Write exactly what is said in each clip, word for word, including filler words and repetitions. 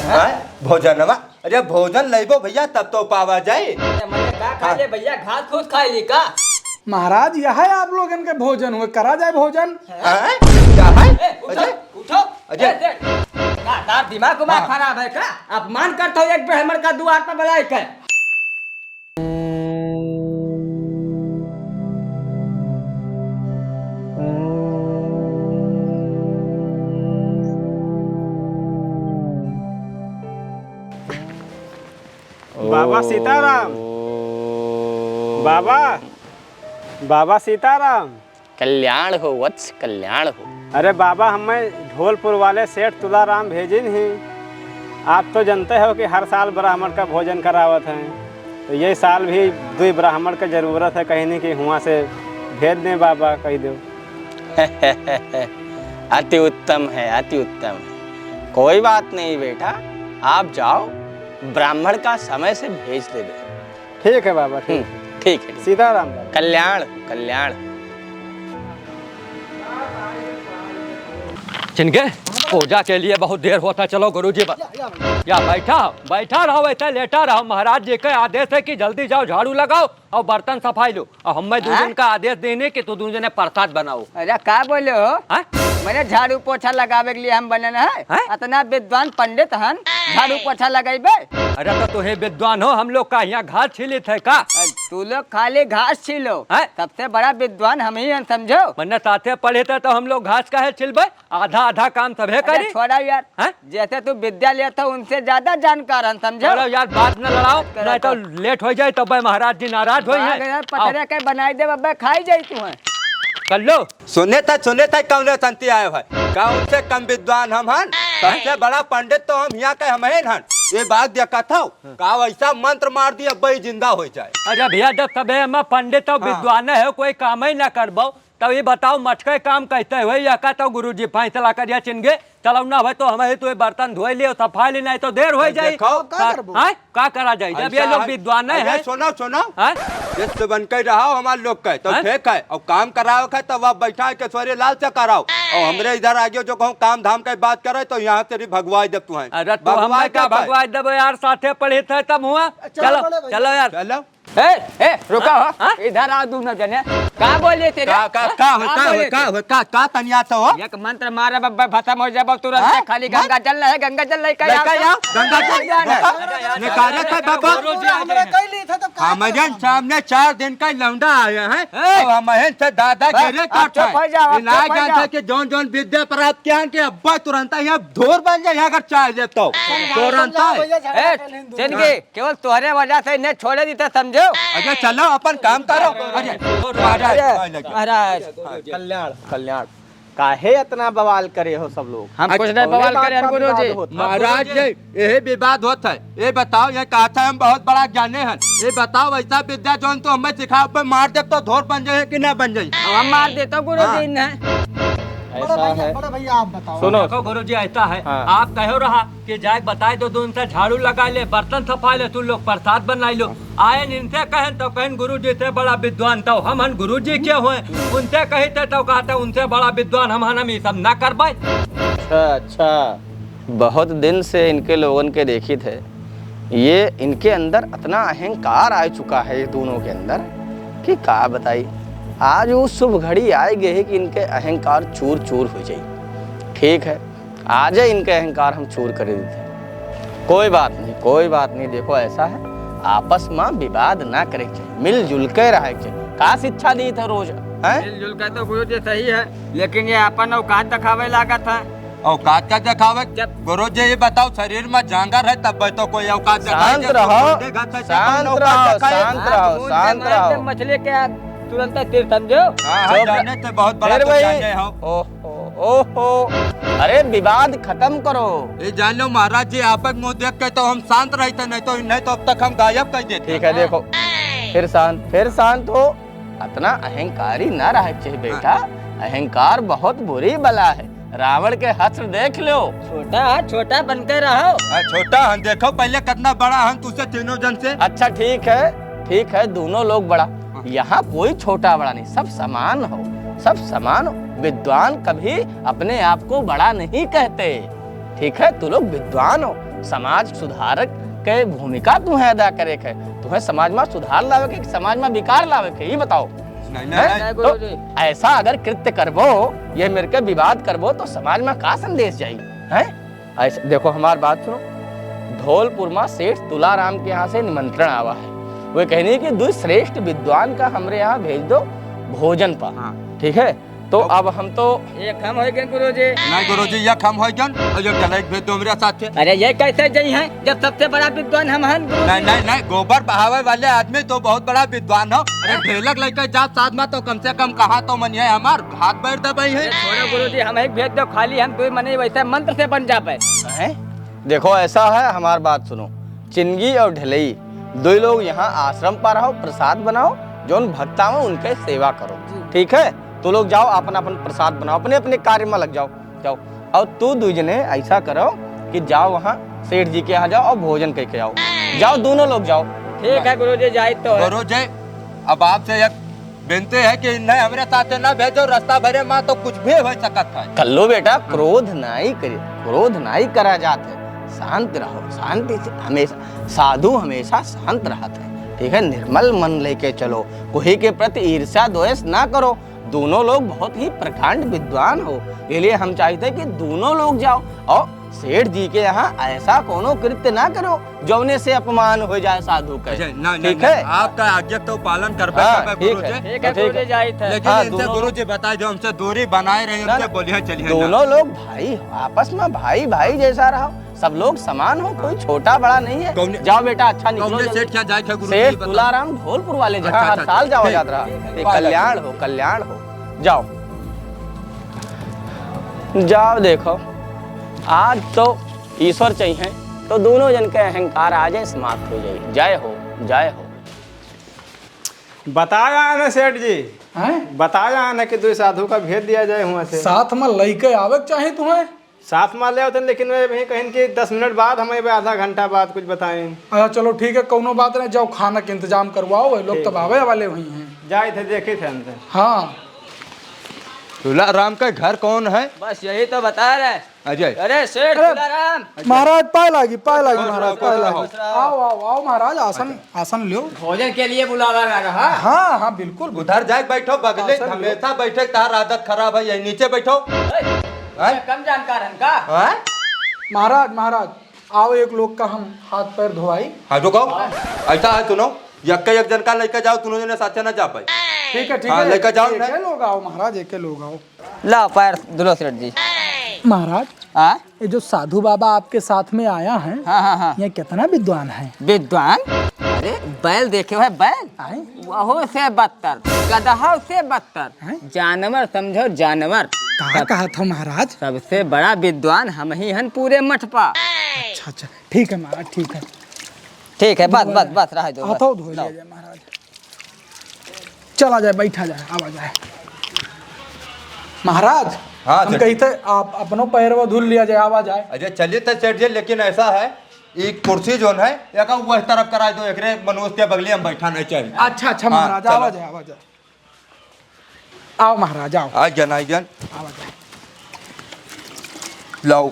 हैं? भोजनवा? अरे भोजन लइबो भइया, तब तो पावा जाई। अरे मने का खा ले भइया, घास फूस खाई ली का? महाराज, यह है आप लोगन के भोजन हुए, करा जाए भोजन। हैं? क्या है? ए, उठो, अरे? उठो। अरे? ए, देख, का तार दिमाग उमाग हाँ। खराब है का? अपमान करत हो एक ब्राह्मण का दुआर पर बुलाए के। बाबा सीताराम। बाबा, बाबा सीताराम। कल्याण हो वत्स, कल्याण हो। अरे बाबा, हमें ढोलपुर वाले सेठ तुलाराम भेजिन ही। आप तो जानते हो कि हर साल ब्राह्मण का भोजन करावत हैं, तो ये साल भी दुई ब्राह्मण के जरूरत है, कहीं नहीं कि हुआं से भेज दें बाबा, कहि दो। अति उत्तम है, अति उत्तम है। कोई बात नहीं बेटा, आप जाओ, ब्राह्मण का समय से भेज देबे। ठीक है बाबा, ठीक। हम्म, ठीक है। सीताराम बाबा। कल्याण, कल्याण। चिनके, पूजा के लिए बहुत देर होत है, चलो गुरुजी बा-, या, या, या बैठा, बैठा रहो, ऐसा लेटा रहो। महाराज जी का आदेश है कि जल्दी जाओ, झाड़ू लगाओ और बर्तन सफाई लो। और हमें दू हाँ? जन का आदेश देने कि तू दू जने प्रसाद बनाओ। अरे का बोले हो? हाँ? मने झाड़ू पोछा लगावे के लिए हम बनन है? हाँ? इतना विद्वान पंडित हन, झाड़ू पोछा लगइबे? अरे तो तुहे विद्वान हो, हम लोग का यहाँ घास छीलित है का? अ, तू लोग खाली घास छीलो, हाँ? सबसे बड़ा विद्वान हम ही हन, समझो। मने साथे पढ़े थे तो हम लोग घास काहे छिलबे? आधा आधा काम सभे अरे करी। छोड़ा यार, हैं? जैसे तू विद्या लेत हो, उनसे ज्यादा जानकार हन, समझो। चलो यार, बात न लड़ाओ, बात करो नहीं तो तो। लेट हो जाए, तब महाराज जी नाराज होई हैं। यार, पतरे आओ। के बनाई दे, अबे खाई जाई तू हैं। कर लो। सुने था, सुने था, कौन संती आयो है? का उनसे कम विद्वान हम हन? सबसे बड़ा पंडित तो हम यहाँ के हम ही हन। ये बात देखा था, का वैसा मंत्र मार दिया, अब्बे ही जिंदा हो जाए। अरे भैया, जब सबे में पंडित और हाँ। विद्वान है, कोई काम ही ना करबो, तब ये बताओ, मटके काम कहते हुए, या का तो गुरुजी फैसला करिया चिनगे, चलौना हुए तो हम ही तो ये बर्तन धोए लिए, सफाई ले, नहीं तो देर हो तो जाई। देखो। का, का करबो? हैं? का करा जाई? जब ये ऐसा लोग है, विद्वान नहीं अरे है। सुनो, सुनो। हैं? जिस बन के रहो हमारे लोग के, तो हैं? ठीक है। और काम कराओ के, तब आप बैठा के सोरे लाल से कराओ। और हमरे इधर आगे जो कहूँ काम धाम के बात करे, तो यहाँ तेरी भगवाई देब तू हैं। अरे तो भगवाई हमें का देब है। भगवाई देबो यार, साथे पढ़े थे तब हुआ। चलो, चलो, बड़े भैया। चलो यार। चलो। ए, ए, रुका हो। हाँ? इधर आओ दोनों जने। का बोले तेरे? का, का, का हो, का का हो, बोले का तेरे? हो, का, का तनिया तो हो? एक मंत्र मारे बब्बे खत्म हो जाबो तुरंत। हाँ? खाली मत- गंगा जल नहीं, गंगा जल नहीं, कहीं लेके आओ। आओ, गंगा जल। अरे यार, निकाले थे बाबा। गुरु जी आ गए हैं। हमरा कह ली था तब का हमरे करबो? सामने चार दिन का लौंडा आया है, ए! तो हम हैं से दादागिरी आप करता चुप हो जाओ, है। आप ये ना चुप हो जानते जाओ। कि जौन जौन विद्या प्राप्त किया है कि अब्बा तुरंत यहाँ धूर बन जाए, यहाँ अगर चाह दे तो। समझाओ, तुरंत समझाओ है। भैया, झगड़ा ए, कर लें दोनों। चिनगी, केवल तोहरे वजह से इन्हें छोड़े दी तो समझो। अरे चलो अपन काम करो। अरे महाराज, अरे, आए लगे। महाराज। हाँ, कल्याण, कल्याण। काहे इतना बवाल करे हो सब लोग? हम आज कुछ नहीं कौने बवाल बात करे हैं, का गुरु जी। विवाद होता है? महाराज जी, यही विवाद होत है। ये बताओ, ये कहा था हम बहुत बड़ा ज्ञानी हैं। ये बताओ, ऐसा विद्या जौन तो हमें सिखाओ, पे मार दे तो धोर बन जाए कि ना बन जाए? अब हम मार देता गुरु हाँ। जी ने। बड़ा ऐसा भैया, है। बड़ा भैया आप बताओ। सुनो। देखो गुरु जी, ऐसा है, हाँ। आप कहो रहा कि जाए बताए दो, दो उनसे झाड़ू लगा ले, बर्तन सफा ले, तू लोग प्रसाद बनाई लो। आयन इनसे कहन तो कहन गुरु जी से बड़ा विद्वान तो हम हन गुरु जी के हुए, उनसे कही थे तो कहते उनसे बड़ा विद्वान हम हन, हम ये सब ना करबे। अच्छा, अच्छा। बहुत दिन से इनके लोगन के देखी थे, ये इनके अंदर इतना अहंकार आ चुका है, ये दोनों के अंदर, कि का बताई। आज वो शुभ घड़ी आए गए है कि इनके अहंकार चूर चूर हो जाई। ठीक है, आज इनके अहंकार हम चूर कर देते हैं। कोई बात नहीं, कोई बात नहीं। देखो, ऐसा है, आपस में विवाद ना करे के चाहिए, मिलजुल के रहे के चाहिए। का शिक्षा दी थे रोज, हैं? मिलजुल के तो गुरु जी सही है, लेकिन ये अपन औकात दिखावे लागत है। औकात का दिखावे? जब गुरु जी, ये बताओ, शरीर में जांगर है, तब तो कोई औकात दिखाए शांत दे, तो रहो, छोटे घर से शांत कौन औकात रहो, दिखाए? शांत रहो, मुंह शांत मार दे रहो। मछली के, आप तुरंत तीर समझो। हाँ, हाँ, चुप। जाने थे, बहुत बड़ा फिर तो वही। जाने हो। ओहो, ओहो। अरे, विवाद खत्म करो। ये जान लो महाराज जी, आपक मुंह देख के तो हम शांत रहते, नहीं तो, नहीं तो अब तक हम गायब कर देते। ठीक है, हाँ। देखो, फिर शांत, फिर शांत हो। इतना अहंकारी ना रहे के चाहिए बेटा। हाँ। अहंकार बहुत बुरी बला है। रावण के हश्र देख लो। छोटा है, छोटा बन के रहो। हाँ, छोटा हम देखो, पहले कितना बड़ा हम तुझसे तीनों जन से। अच्छा, ठीक है, ठीक है, दोनों लोग बड़ा। हाँ। यहाँ कोई छोटा बड़ा नहीं, सब समान हो, सब समान हो। विद्वान कभी अपने आप को बड़ा नहीं कहते। ठीक है, तू लोग विद्वान हो, समाज सुधारक के भूमिका तुम्हें अदा करे के है। तुम्हें समाज में सुधार लावे के, समाज में विकार लावे के, ये बताओ। नहीं, नहीं, हैं? नहीं। नहीं, तो गुरुजी। ऐसा अगर कृत्य करबो, ये मेरे के विवाद करबो, तो समाज में का संदेश जाई? हैं? ऐसे, देखो, हमार बात सुनो। धौलपुर में सेठ तुलाराम के यहाँ से निमंत्रण आवा है। वे कहनी कि दुई श्रेष्ठ विद्वान का हमरे यहाँ भेज दो भोजन पर। हाँ। ठीक है, तो अब हम तो एक हम होइ गए गुरुजी। नहीं गुरुजी, एक हम होइ गए और एक ढेलक भेज दो हमरे साथ। अरे, ये कैसे जई हैं, जब सबसे बड़ा विद्वान हम हन गुरुजी? नहीं, नहीं, नहीं, गोबर बहावे वाले आदमी तो बहुत बड़ा विद्वान हो। अरे, ढेलक लेके जा साथ में, तो कम से कम कहा तो मनिए हमार हाथ बैठ दबाई है। अरे, छोड़ो गुरुजी, हम एक भेज दो, खाली हम दो मने वैसे मंत्र से बन जाबे। हैं? देखो, ऐसा है, हमार बात सुनो। चिनगी और ढेलई, दो लोग यहाँ आश्रम पर रहो, प्रसाद बनाओ, जौन भक्ता में उनके सेवा करो। जी। ठीक है, तो लोग जाओ, अपन अपन प्रसाद बनाओ, अपने अपने कार्य में लग जाओ, जाओ। और तू दुई जने ऐसा करो कि जाओ वहाँ सेठ जी के यहाँ जाओ और भोजन करके आओ। जाओ, दोनों लोग जाओ। ठीक है गुरुजी, जाई तो है। गुरुजी, अब आपसे एक बिनती है कि इन्हें हमरे साथे ना भेजो, रस्ता भरे मा तो कुछ भी होइ सकत है। कल्लू बेटा, क्रोध नाई करे, क्रोध नाई करा जात है, शांत रहो, शांति से हमेशा, साधु हमेशा शांत रहत है, ठीक है, निर्मल मन लेके चलो, कोई के प्रति ईर्ष्या द्वेष ना करो। दोनों लोग बहुत ही प्रकांड विद्वान हो, ये लिए हम चाहते हैं कि दोनों लोग जाओ और सेठ जी के यहाँ ऐसा कोनो कृत्य ना करो जौने से अपमान हो जाए साधु के। अच्छा, ना, ना, ठीक ना, है? आपका आज्ञा तो पालन करबे हाँ, करबे ठीक गुरुजी। है। ठीक है, ठीक है। गुरुजी, जाइत है। लेकिन हाँ, इनसे दोनों गुरुजी बताए, जो हमसे दूरी बनाए रहे, ना, उनसे ना, बोलिए, चलिए ना। दोनों लोग भाई, आपस में भाई, भाई जैसा रहो, सब लोग समान हो, कोई छोटा बड़ा नहीं है। कौन-, जाओ बेटा, अच्छा निकलो कौन जल्दी। सेठ क्या जाए थे गुरुजी, सेठ बताओ। तुलाराम ढोलपुर वाले, जहाँ अच्छा, हर अच्छा, साल अच्छा, जावा ठीक। जात रहा। ये बाय, बाय। कल्याण हो, कल्याण हो। जाओ। जाओ देखो, आज तो ईश्वर चाहिए, तो दोनों जन के अहंकार आज समाप्त हो जाए। जय हो, जय हो। बताया है ना सेठ जी? हैं? बताया है ना कि दो साधु का भेज दिया जाए हुआ से। साथ में लइके आवे के चाही तुम्हें। साथ में ले आवतन, लेकिन वे भी कहिन कि दस मिनट बाद, हम अबे आधा घंटा बाद कुछ बताएं। अच्छा, चलो ठीक है, कौनो बात नहीं, जाओ खाना के इंतजाम करवाओ, ये लोग ठीक। तब आवे वाले हुई हैं। जाए थे, देखे थे हमसे। हाँ। तुलाराम का घर कौन है? बस यही तो बता रहे। अजय। अरे सेठ अरे, तुलाराम। महाराज, पाए लागी, पाए लागी, खुश महाराज, रहो, पाए खुश लागी। रहो। आओ, आओ, आओ महाराज, आसन, अच्छा। आसन लो। भोजन के लिए बुलावा गया रहा। हाँ, हाँ, बिल्कुल, बिल्कुल। उधर जाके बैठो, बगले, आसन लो। हमेशा बैठे, तार आदत खराब है, यही नीचे बैठो। ए, हैं? कम जानकार हन का? हैं? महाराज, महाराज, आओ एक लोग का हम हाथ पैर धोवाई। हाँ, रुको। ऐसा है, सुनो, यक्के एक जन का लेके जाओ, दोनों जने साथे ना जा पाए। ठीक है, ठीक हाँ, है। लेके जाओ एक ना। लोग आओ महाराज, एक लोग आओ। लाओ पैर धुलो सेठ जी। महाराज, हाँ? ये जो साधु बाबा आपके साथ में आया है, हाँ, हाँ, हाँ। ये कितना विद्वान है? विद्वान? अरे, बैल देखे है, बैल? आए? वहो से बदतर, गदहा से बदतर, हैं? जानवर समझो, जानवर। का सब-, कहा था महाराज? सबसे बड़ा विद्वान हम ही हन पूरे मठ पा। अच्छा, अच्छा, ठीक है महाराज, ठीक है। ठीक है, बस, बस, बस, रह दो, बस। हाथों धो लिया जाए महाराज। चला जाए, बैठा जाए, आवा जाए। महाराज, हाँ, हम सेठ जी। कही थे, आप अपनो पैरवा धुल लिया जाए, आवा जाए। अरे चलिए तो सेठ जी, लेकिन ऐसा है, ये कुर्सी जोन है, एका वह तरफ कराए दो, एकरे मनोज के बगले हम बैठा नहीं चाहिए। अच्छा, अच्छा, हाँ, महाराज, चलो। आवा जाए, आवा जाए। आओ महाराज, आओ। आ गया, आ गया। आवा जाए। लाओ।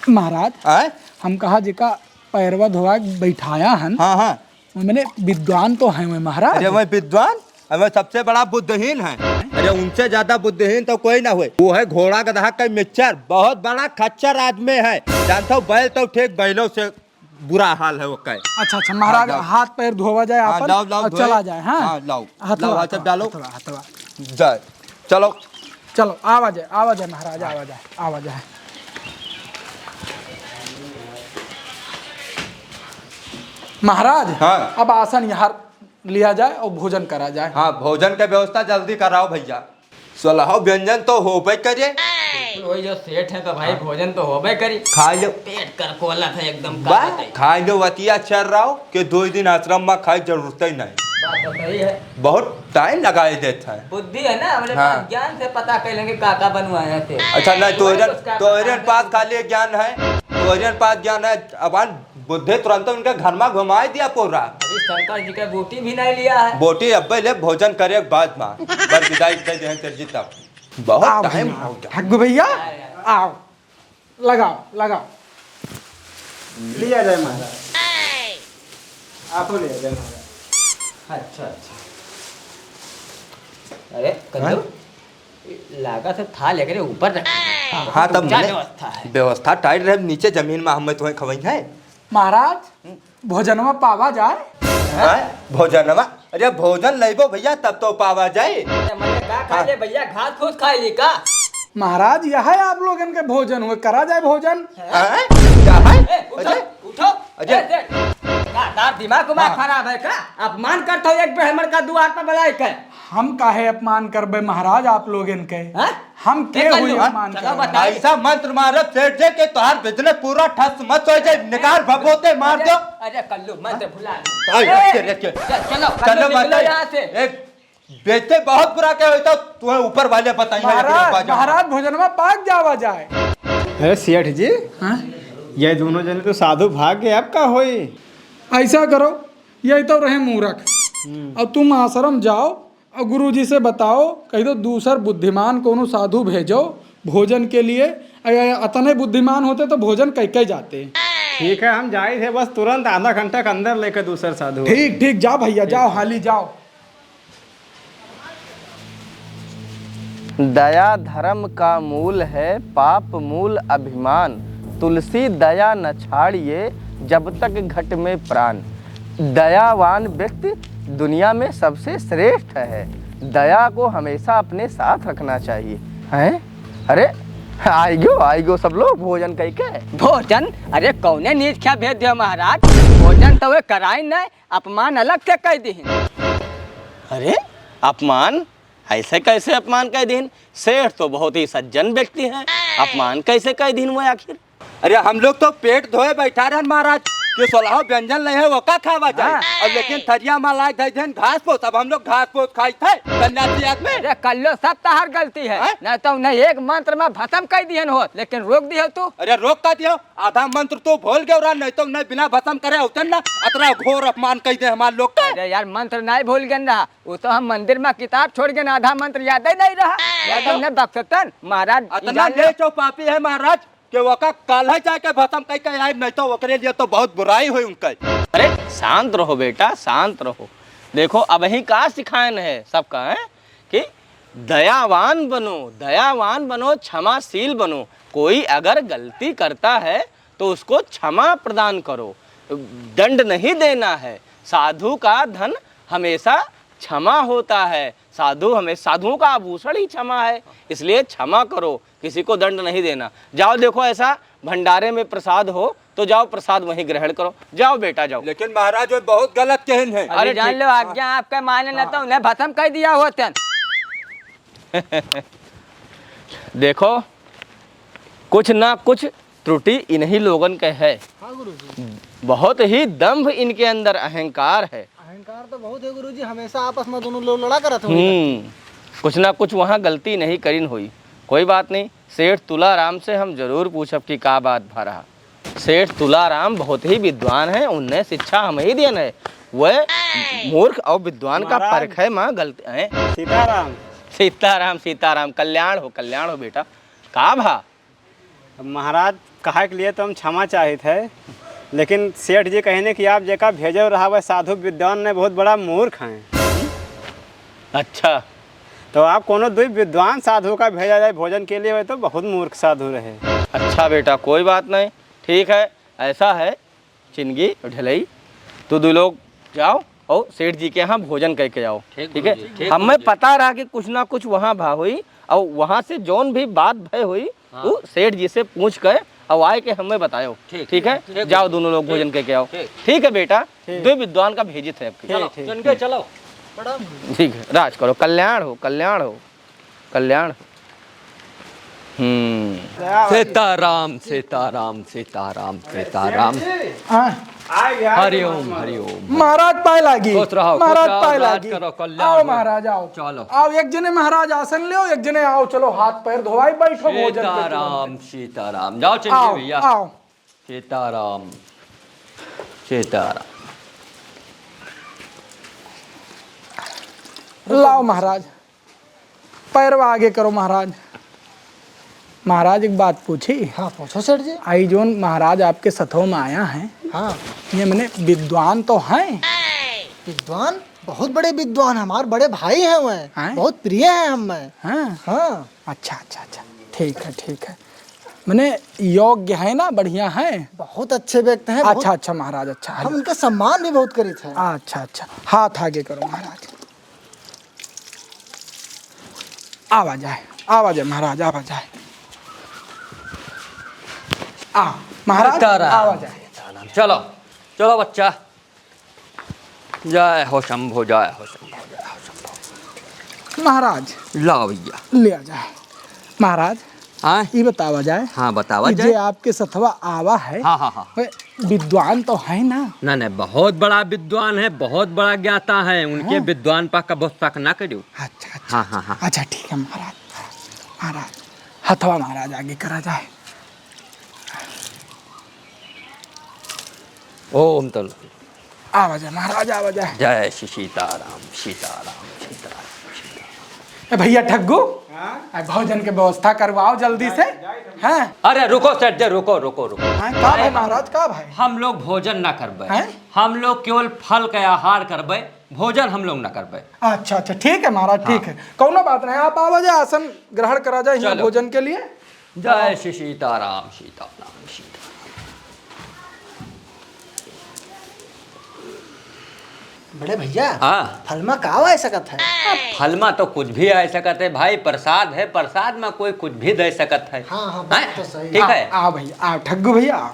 महाराज, आए? हम कहा जेका पैरवा धोवा बैठाया हन, हाँ, हाँ। वो मैंने विद्वान तो है वो महाराज। अरे वो विद्वान, अरे वो सबसे बड़ा बुद्धिहीन है। अरे उनसे ज्यादा बुद्धिहीन तो कोई ना हुए। वो है घोड़ा गधा का मिक्सचर, बहुत बड़ा खच्चर आदमी है। जानता हूँ, बैल तो ठीक, बैलों से बुरा हाल है वो का। अच्छा, अच्छा, महाराज, हाँ, लाओ। हाथ पैर धोवा जाए हाँ, आपन लाओ, लाओ, और धोए। चला जाए, हाँ? हाँ, लाओ। हथवा, लाओ, हाथ हथवा, डालो। हथवा, हथवा। जाए, चलो। चलो, आवा जाए, आवा जाए महाराज, आवा जाए, आवा जाए। महाराज, हाँ। अब आसन यहाँ लिया जाए और भोजन करा जाए। हाँ, भोजन के व्यवस्था जल्दी कराओ भैया। सोलहो व्यंजन तो होबे करे। बिल्कुल, वही जो सेठ है तो भाई, हाँ। भोजन तो होबे करी। खा लो। पेट कर कोलत है एकदम, का वाह, बताई। खा लो, वतिया चल रहा हो कि दो दिन आश्रम में खाए जरूरत ही नहीं। बात तो सही है। बहुत टाइम लगाए देता है। बुद्धि है ना, हमरे हाँ। पास ज्ञान से पता कर लेंगे का का बनवाए हैं से। अच्छा, नहीं, वही तोहरे, कुछ का तोहरे बता पास दे। खाली ज्ञान है, तोहरे पास ज्ञान है। अब बुद्धे तुरंत उनके घर में घुमाए दिया पूरा। अभी शंकर जी का बोटी भी नहीं लिया है। बोटी अब्बे ले, भोजन करे के बाद में। बस विदाई दे दे तेरे जी तब। बहुत आओ टाइम भैया, हो गया। ठग्गू भैया, आओ। लगाओ, लगाओ। लिया जाए महाराज, आपो लिया जाए महाराज। अच्छा, अच्छा। अरे, कद्दू, हाँ? लागत है थाल एकरे ऊपर रखे। हाँ, तब ऊंचा मने व्यवस्था है। व्यवस्था tight रहे, नीचे जमीन मा हमें तुम्हें खवई है। महाराज, हम्म। भोजनवा पावा जाए? हैं? भोजनवा? अरे भोजन लइबो भइया, तब तो पावा जाए। अरे मने का खा ले भइया, घास फूस खाई ली का? महाराज, यह है आप लोगन के भोजन हुए, करा जाए भोजन। हैं? क्या है? ए, उठो, अजय? उठो। अजय? ए, देख, का तार दिमाग उमाग हाँ। खराब है का? अपमान करत हो एक बेर हमर का दुआर पर बुलाए के। हम काहे अपमान करबे महाराज आप लोगन के? हैं? हम के ए, कल्लू, हुई अपमान चलो करबे? बताइए। ऐसा मंत्र मारब सेठ जी के तोहार business पूरा ठस मस हो जाए, निकाल भभूते मार अरे, दो। अरे कल्लू, मंत्र भुला दे। आई, ए, रख के, रख के। चल, चलो, चलो, कल्लू, निकलो बताइए। यहाँ से। एक बेइज्जती बहुत बुरा के होता, तुम्हें ऊपर वाले बताइए, महाराज, लेकिन बाजा महाराज, भोजनवा पाक जावा जाए। अरे सेठ जी, हाँ? ये दोनों जने तो साधु भाग गए, अब का होई? ऐसा करो, ये तो रहे मूरख। हम्म। अब तुम आश्रम जाओ, और गुरुजी से बताओ, कहि दो दूसर बुद्धिमान कोनो साधु भेजो भोजन के लिए। अ-, अतने बुद्धिमान होते तो भोजन कइ कइ जाते। ठीक है, हम जाई थे, बस तुरंत आधा घंटा के अंदर लेके दूसर साधु। ठीक, ठीक, जाओ भइया, जाओ, हाली जाओ। दया धर्म का मूल है, पाप मूल अभिमान। तुलसी दया न छाड़िए, जब तक घट में प्राण। दयावान व्यक्ति दुनिया में सबसे श्रेष्ठ है। दया को हमेशा अपने साथ रखना चाहिए। हैं? अरे, आइगो, आइगो सब लोग भोजन कइके। भोजन? अरे, कौने नीच ख्या भेज दियो महाराज? भोजन तो वे कराई नहीं, अपमान अलग से कइ दिहिन। अरे, अपमान? ऐसे कैसे अपमान कइ दिहिन? सेठ तो बहुत ही सज्जन व्यक्ति हैं, अपमान कैसे कइ दिहिन वो आखिर? अरे हम लोग तो पेट धोए बैठा रहन महाराज, कि सोलहो व्यंजन लइ है, ओका खावा जाए। हाँ। और लेकिन थरिया मा लाइके धइ देन घास फूस, अब हम लोग घास फूस खाई थे, सन्यासी आदमी। अरे कल्लो, सब तहार गलती है, हैं? नहीं तो उन्हें एक मंत्र मा भसम कइ दिहन होत, लेकिन रोक दियो तू। अरे रोक का दियो, आधा मंत्र तो भूल गयो रहा, नहीं तो उन्हें बिना भसम करे होतन ना, अतरा घोर अपमान कइ दे हमार लोग का। अरे यार, मंत्र नहीं भूल गए रहा, वो तो हम मंदिर मा किताब छोड़ गए ना, आधा मंत्र याद ही नहीं रहा। नहीं तो उन्हें बख्शतन महाराज, अतना जान लो। नीच और पापी है महाराज, कि ओका काल्हे जाके भसम कइ के आए, नहीं तो ओकरे लिए तो बहुत बुराई होई उनके। अरे शांत रहो बेटा, शांत रहो। देखो अबहीं का सिखाएन है सबका, हैं? कि दयावान बनो, दयावान बनो, क्षमाशील बनो। कोई अगर गलती करता है तो उसको क्षमा प्रदान करो, दंड नहीं देना है। साधु का धन हमेशा क्षमा होता है। साधु हमें, साधुओं का आभूषण ही क्षमा है, इसलिए क्षमा करो, किसी को दंड नहीं देना। जाओ देखो ऐसा भंडारे में प्रसाद हो तो जाओ प्रसाद वहीं ग्रहण करो, जाओ बेटा जाओ। लेकिन महाराज वो बहुत गलत कहन है। अरे अरे जान ठीक। लो, आज्ञा आपके माने ना तो उन्हें भसम कइ दिया होतन। देखो कुछ ना कुछ त्रुटि इन्हीं लोगन के है। हाँ गुरुजी। बहुत ही दंभ इनके अंदर, अहंकार है। अहंकार तो बहुत है गुरुजी, हमेशा आपस में दोनों लोग लड़ा करत होंगे। हम्म, कुछ ना कुछ वहाँ गलती नहीं करिन होई। कोई बात नहीं, सेठ तुलाराम से हम जरूर पूछब कि का बात भा रहा। सेठ तुलाराम बहुत ही विद्वान है, उन्हें शिक्षा हम ही देन है। वह मूर्ख और विद्वान का महाराज। परख है माँ गलती है। सीताराम। सीताराम, सीताराम, कल्याण हो, कल्याण हो बेटा। का भा? अब महाराज, कहे के लिए तो हम क्षमा चाहित है, लेकिन सेठ जी कहिन कि आप जेका भेजे रहा, वह साधु विद्वान नहीं, बहुत बड़ा मूर्ख हैं। अच्छा। तो आप कोनो दुई विद्वान साधु का भेजा जाए भोजन के लिए, वह तो बहुत मूर्ख साधु रहे। अच्छा बेटा, कोई बात नहीं, ठीक है, ऐसा है, चिनगी, ढलई, तू दुई लोग जाओ और सेठ जी के यहाँ भोजन कइ के आओ, ठीक ठीक है? गुरुजी, ठीक हमें गुरुजी। पता रहा कि कुछ ना कुछ वहाँ भा होई और वहाँ से जौन भी बात भय होई, हाँ। वो सेठ जी से पूछ के और आए के हमें बतायो, ठीक, ठीक है? ठीक, ठीक जाओ गुरुजी। दोनों लोग ठीक, भोजन कइ के आओ। ठीक। ठीक है बेटा, ठीक। दो विद्वान का भेजित है आपके। चलो, ठीक, ठीक। चल के चलो। प्रणाम गुरुजी। ठीक है, राज करो, कल्याण हो, कल्याण हो। कल्याण। हम्म। सीताराम, सीताराम, सीताराम, सीताराम। हाँ। हरि ओम, हरि ओम। महाराज पाए लागी। खुश रहो, खुश महाराज रहो, पाए राज लागी। करो, कल्याण आओ हो। महाराज, आओ। चलो। आओ, एक जने महाराज आसन लेओ, एक जने आओ, चलो हाथ पैर धोवाई, बैठो भोजन पे तुरंत। सीताराम, सीताराम। जाओ चलिए आओ, भैया। आओ। सीताराम, सीताराम। लाओ महाराज। पैरवा आगे करो महाराज। महाराज, एक बात पूछी? हाँ, पूछो सेठ जी। आई जोन महाराज आपके सथवा में आया है, हाँ। ये मने विद्वान तो हैं? विद्वान? बहुत बड़े विद्वान, हमारे बड़े भाई हैं वह। हैं? बहुत प्रिय हैं हम में। हाँ? हाँ। अच्छा, अच्छा, अच्छा, ठीक है, ठीक है। मने योग्य है ना, बढ़िया है? बहुत अच्छे व्यक्ति हैं, बहुत। अच्छा, अच्छा महाराज, अच्छा, हम उनका सम्मान भी बहुत करीत हैं। अच्छा, अच्छा, हाथ आगे करो महाराज। आवा जाए, आवा जाए महाराज, आवा जाए। आ, महाराज, सीताराम, आवा जाए। सीताराम। चलो, चलो बच्चा। जय हो शंभो, जय हो शंभो, जय हो शंभो। महाराज। लाओ भैया। ले आ जाए। महाराज, हाँ? ई बतावा जाए हाँ, बतावा कि जाए। जे आपके सथवा आवा है, हाँ, हाँ, हाँ। वे विद्वान तो है ना? ना, ना, बहुत बड़ा विद्वान है, बहुत बड़ा ज्ञाता है, उनके हाँ। विद्वान पा कबो शक ना करियो। अच्छा, अच्छा, हाँ, हाँ, हाँ। अच्छा, ठीक है महाराज, महाराज, हथवा महाराज आगे करा जाए। ओम तल। आवा जाए महाराज, आवा जाए। जय श्री सीताराम, सीताराम, सीताराम, सीताराम। ए भैया ठग्गू, हाँ? आ भोजन के व्यवस्था करवाओ जल्दी से। जाए, जाए, जाए। हाँ। अरे रुको सेठ जी, रुको, रुको, रुको। हाँ, का अरे भाई महाराज, का भाई? हम लोग भोजन ना करबे। हैं? हम लोग केवल फल के आहार करबे, भोजन हम लोग ना करबे। अच्छा, अच्छा, ठीक है महाराज, ठीक हाँ। है। कौनो बात नहीं, आप आवा जाए, आसन ग्रहण करा जाए यहाँ चलो। भोजन के लिए। जय श्री सीताराम, सीताराम, सीताराम। बड़े भैया, हाँ। फल मा का आय सकत है? फल मा तो कुछ भी आय सकत है भाई, प्रसाद है, प्रसाद मा कोई कुछ भी दे सकत है। हाँ, हाँ, बात हैं? तो सही। ठीक है। आ, आ भैया, आ ठग्गू भैया, आ।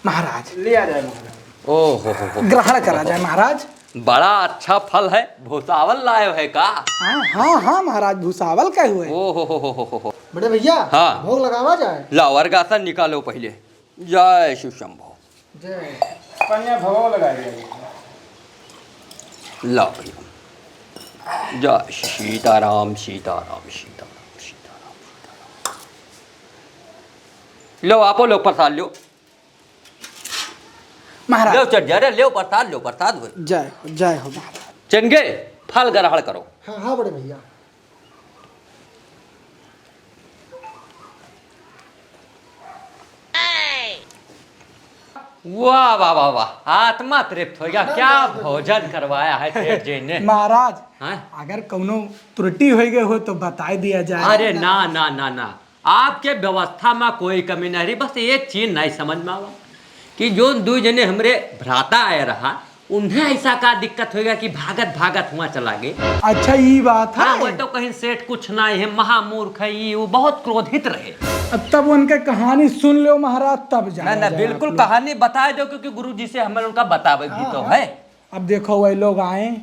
महाराज। ले आ जाए महाराज। ओ हो हो हो। ग्रहण करा जाए महाराज। बड़ा अच्छा फल है, भुसावल लायो है का? हाँ, हाँ, हाँ महाराज, भुसावल का हुए। ओ हो हो हो हो हो। बड़े भैया, हाँ। भोग लगावा जाए। लाओ, अर्घासन निकालो पहिले। जय शिव शंभो। जय। पनिया भोग लगा दिया। लाओ भैया। जय सीताराम, सीताराम, सीताराम, सीताराम, सीताराम। लो, आपो लोग प्रसाद लो। महाराज। लेव चढ़ जा रे, लेव प्रसाद, लेव प्रसाद होय। जय हो, जय हो महाराज। चंगे, फल ग्रहण करो। हाँ, हाँ बड़े भैया। वाह, वाह, वाह, वाह, आत्मा तृप्त होइगा। क्या भोजन करवाया है सेठ जी ने। महाराज, हाँ? अगर कौनो त्रुटि होइ गए हो तो बताइ दिया जाए। अरे ना, ना, ना, ना। आपके व्यवस्था मा कोई कमी नहीं रही, बस एक चीज नहीं समझ मा आवा कि जो दुइ जने हमरे भ्राता आए रहा, उन्हें ऐसा का दिक्कत होइगा कि भागत भागत हुआँ चला गए? अच्छा, ई बात है। हाँ, वो तो कहीं सेठ कुछ नहीं है, महामूर्ख है, ई वो बहुत क्रोधित रहे। अब तब उनके कहानी सुन लो महाराज, तब जाना ना, ना, जाए बिल्कुल आप लोग। कहानी बताए दो, क्योंकि गुरु जी से हमें उनका बतावे भी हाँ, तो हाँ। है। अब देखो, वही लोग आए,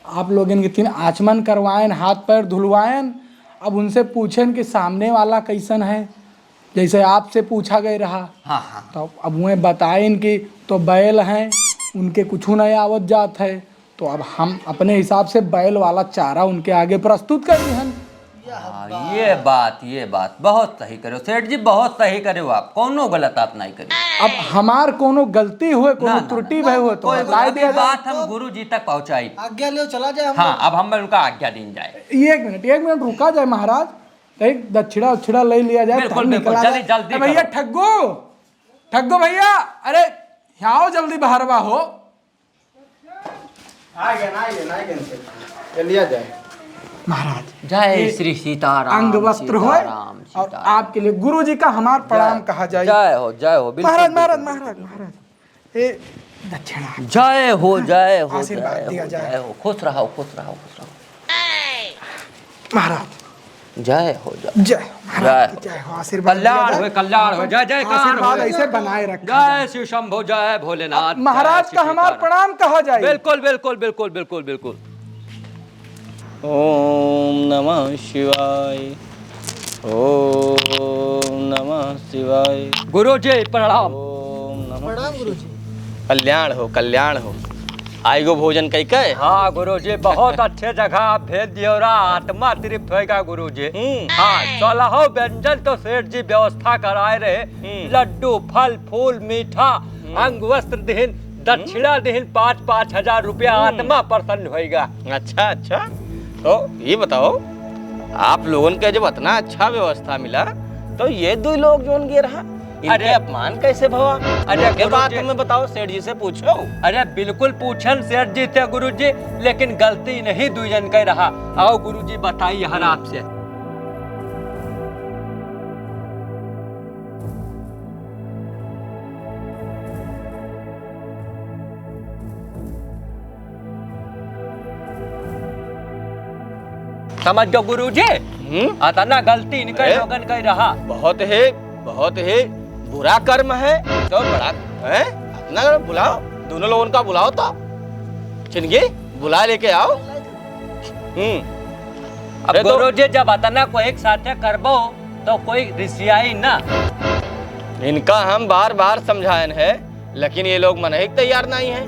आप लोगन के तीन आचमन करवाएन, हाथ पैर धुलवाएन, अब उनसे पूछेन कि सामने वाला कैसन है, जैसे आपसे पूछा गए रहा। हाँ, हाँ। तो अब उहें बताएन कि तो बैल हैं, उनके कुछू नहीं आवत जात है, तो अब हम अपने हिसाब से बैल वाला चारा उनके आगे प्रस्तुत कर दिहन। हाँ, ये बात, ये बात बहुत सही करो सेठ जी, बहुत सही करो आप, कौनो गलत आप नहीं करो। अब हमार कौनो गलती होए, कौनो ना, ना, त्रुटि ना, भय होए तो कोई बताए गलत दिया जाए। बात हम गुरु जी तक पहुँचाई। आज्ञा लियो, चला जाए हम हाँ, लोग। अब हम उनका आज्ञा दीन जाए। एक मिनट, एक मिनट रुका जाए महाराज, एक दक्षिणा उक्षिणा ले लिया जाए, बिल्कुल, तब बिल्कुल, निकला जल्दी, जाए। जल्दी ए भैया करो। ठग्गू, ठग्गू भैया, अरे यहाँ आओ जल्दी, बहरवा हो। आ गया, ना, आ गया, ना, आ गया, ये लिया जाए। महाराज, जय ये श्री सीताराम, अंग वस्त्र होए सीताराम, और सीताराम। आपके लिए गुरु जी का हमार प्रणाम जय, कहा जाए। जय हो, जय हो, बिल्कुल, महाराज, बिल्कुल, महाराज, बिल्कुल। महाराज, महाराज, ए दक्षिणा। जय हो, जय हो, आशीर्वाद जय दिया हो, जाए। जय हो। खुश रहो, खुश रहो, खुश रहो। महाराज। जय हो, जय। जय हो, महाराज जय की हो। जय हो, आशीर्वाद कल्याण दिया जाए। होए, कल्याण होए, जय जयकार आशीर्वाद होए। ऐसे बनाए रखा जय जाए। शिव शंभो, जय भोलेनाथ, महाराज जय का श्री हमार सीताराम। प्रणाम कहा जाए। बिल्कुल, बिल्कुल, बिल्कुल, बिल्कुल, बिल्कुल। ओम नमः शिवाय, ओम नमः शिवाय। गुरु जी, प्रणाम। ओम नमः प्रणाम गुरु जी। कल्याण हो, कल्याण हो। आइगो भोजन कई के? हाँ गुरु जी, बहुत अच्छे जगह आप भेज दियो रहा, आत्मा तृप्त होएगा गुरु जी। हम्म। हाँ, सोलहो व्यंजन तो सेठ जी व्यवस्था कराए रहे, हम्म। लड्डू, फल, फूल, मीठा, हम्म। अंग वस्त्र दिहिन, दक्षिणा हम्म। दिहिन, पाँच, पाँच हजार रुपया, हम्म। आत्मा प्रसन्न होएगा। अच्छा, अच्छा, तो ये बताओ, आप लोगन के जब इतना अच्छा व्यवस्था मिला, तो ये दुइ लोग जौन गे रहा, इनके अरे अपमान कैसे भवा? अरे इनके गुरुजी बात हमें बताओ, सेठ जी से पूछो। अरे बिल्कुल पूछन सेठ जी से गुरुजी, लेकिन गलती इन्हीं दुइ जन के रहा। आओ गुरुजी बताई यहाँ आपसे। समझ गयो गुरुजी? हम्म? अतना गलती इनके अरे, लोगन के रहा। बहुत ही, बहुत ही बुरा कर्म है। तो बड़ा, हैं? अतना बुलाओ, दोनों लोगन का बुलाओ तो। चिनगी, बुला लेके आओ। हम्म। अब अरे तो गुरुजी, जब अतना को एक साथे करबो, तो कोई रिसियाई ना। इनका हम बार बार समझायन है, लेकिन ये लोग मनही के तैयार नहीं है।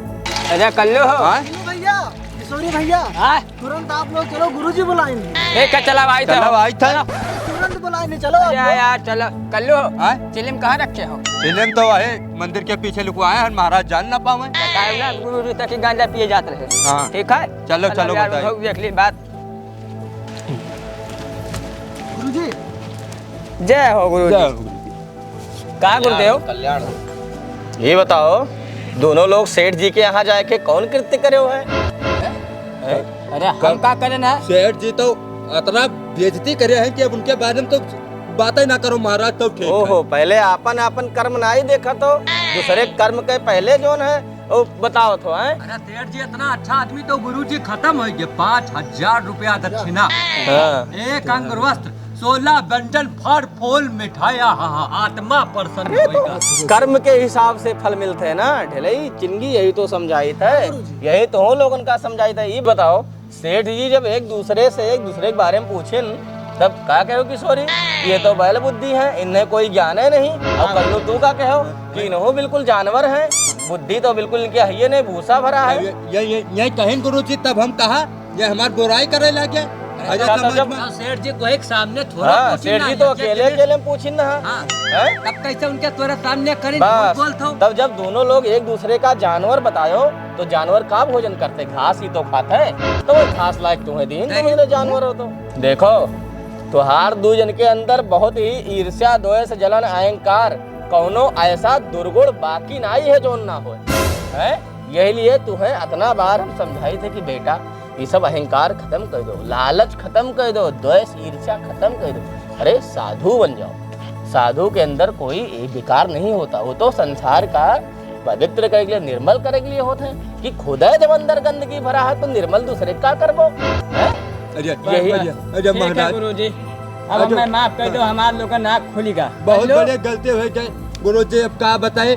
अरे कल्लू हो। हाँ? किशोरी भैया, किशोरी भैया, हाँ? तुरंत आप लोग चलो, गुरुजी बुलाएंगे। ए, का चला भाई था? चला भाई था। तुरंत बुलाएंगे, चलो आप अरे लोग। यार, चलो। कल्लू हो। हाँ? चिलम कहाँ रखे हो? चिलम तो वही मंदिर के पीछे लुकवाए हैं, महाराज जान ना पावे। बताए ना, गुरुजी तक ही गांजा पिए जात रहे। हाँ। ठीक है? चलो, चलो, चलो यार, बताइए। लोग देख ली बात। गुरुजी। जय हो गुरुजी। जय हो गुरुजी। का गुरुदेव? कल्याण हो। ये बताओ, दोनों लोग सेठ जी के यहाँ जाके कौन कृत्य करे हो है? हैं? अरे, हम कब? का करे ना? सेठ जी तो अतना बेइज्जती करे हैं कि अब उनके बारे में तो बातें ना करो महाराज, तो ठीक है। ओहो, पहले आपन, आपन कर्म ना ही देखा तो, दूसरे कर्म के पहले जौन है, ओ, बताओ तो, हैं? अरे सेठ जी, इतना अच्छा आदमी तो गुरुजी खत्म होइ गए। पाँच हजार रुपया दक्षिणा, हाँ। एक अंग वस्त्र, सोलह व्यंजन, फल फूल, मिठाई, आहा, आत्मा प्रसन्न होइगा। कर्म के हिसाब से फल मिलते हैं ना, ढिलई चिनगी, यही तो समझाइत है, हाँ, गुरुजी। यही तो हम लोगन का समझाइत है। ये बताओ, सेठ जी जब एक दूसरे से, एक दूसरे के बारे में पूछिन, तब का कहो किशोरी, ये तो बैल बुद्धि है, इन्हें कोई ज्ञान है नहीं। और हाँ। कल्लू तू का कहो कि इन्हों बिल्कुल जानवर हैं, बुद्धि तो बिल्कुल इनके है ही नहीं, भूसा भरा है। ये, ये, ये, ये कहें गुरुजी, तब हम कहा, ये हमार बुराई करे लगे। अरे अच्छा, तब समझ जब में तो सेठ जी को एक सामने थोड़ा हाँ, पूछिन सेठ ना, जी तो ये अकेले, अकेले में पूछिन ना। हाँ। हैं? तब कैसे उनके तोरे सामने करें, बस, झूठ बोलत हो? तब जब दोनों लोग एक दूसरे का जानवर बतायो, तो जानवर का भोजन करते? घास ही तो खाते हैं। तो वो घास लायक तुम्हें दीन, तुम नहीं। इन्हें जानवर हो तो। देखो, तुहार दू जन के अंदर बहुत ही ईर्ष्या, द्वेष, जलन, अहंकार, कौनो ऐसा दुर्गुण बाकी नाई है जौन ना होए, हैं? यही लिए तुम्हें अतना बार हम समझाइत है कि बेटा, ये सब अहंकार खत्म कर दो, लालच खत्म कर दो, द्वेष ईर्ष्या खत्म कर दो। अरे साधु बन जाओ। साधु के अंदर कोई एक विकार नहीं होता, वो तो संसार का पवित्र करे के लिए, निर्मल करे के लिए होत हैं कि खुदै जब अंदर गंदगी भरा है तो निर्मल दूसरे का करबो, हैं? अरे, यही अरे, अरे, ठीक है महाराज। गुरुजी, अब अरे, हमें माफ कर दो, हमार लोग का नाक खुली गा। बहुत हेलो। बड़े गलती होइ गए गुरुजी, अब का बताए,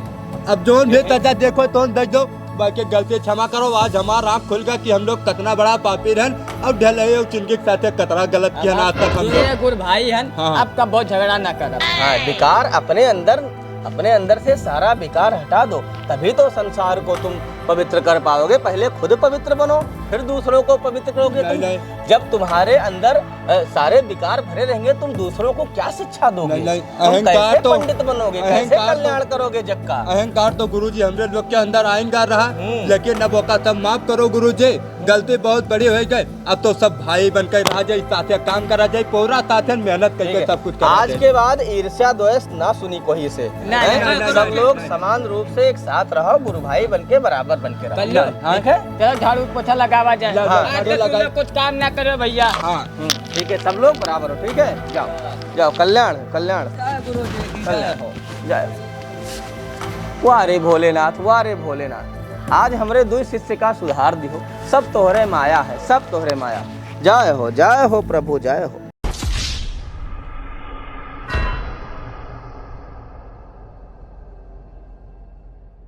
अब जौन भी तजा देखो तौन देख दो, बाकी गलती क्षमा करो। आज हमार आँख खुल गा कि हम लोग कतना बड़ा पापी रहन और ढलई और चिनगी के साथे कतना गलत किया ना आज तक हम लोग। गुरु भाई हन, हाँ, हाँ। आपका बहुत झगड़ा ना करब। हाँ, विकार अपने अंदर, अपने अंदर से सारा विकार हटा दो, तभी तो संसार को तुम पवित्र कर पाओगे। पहले खुद पवित्र बनो, फिर दूसरों को पवित्र करोगे नहीं, तुम। नहीं। जब तुम्हारे अंदर, अ, सारे विकार भरे रहेंगे, तुम दूसरों को क्या शिक्षा दोगे? नहीं, नहीं, तुम अहंकार कैसे तो, पंडित बनोगे? कैसे अहंकार तो, कल्याण करोगे जग का? अहंकार तो गुरुजी हमरे लोग के अंदर आइन गा रहा, हम्म। लेकिन अब ओका सब माफ करो गुरुजी, गलती बहुत बड़ी होइ गई। अब तो सब भाई बन के रहा जाए, साथे काम करा जाए, पूरा साथे मेहनत करके ठीक है। सब कुछ करा आज जाए। के बाद ईर्ष्या द्वेष ना सुनी कोई से। नहीं, हैं? नहीं, नहीं, सब नहीं, लोग नहीं। समान रूप से एक साथ रहो, गुरु भाई बन के बराबर बन के रहो। कल्याण। हाँ। ठीक है? चलो झाड़ू पोछा लगावा जाए। ला, ला, हाँ। आज झाड़ू से तुम लगाई। लोग कुछ काम ना करो भैया। हाँ। हम्म, ठीक है, सब लोग बराबर हो, ठीक है? जाओ, जाओ, कल्याण, कल्याण। जय गुरु जी की कल्याण जय। हो, जय। वाह रे भोलेनाथ, वाह रे भोलेनाथ, आज हमरे दुई शिष्य का सुधार दिहो। सब तोहरे माया है, सब तोहरे माया। जय हो, जय हो प्रभु, जय हो।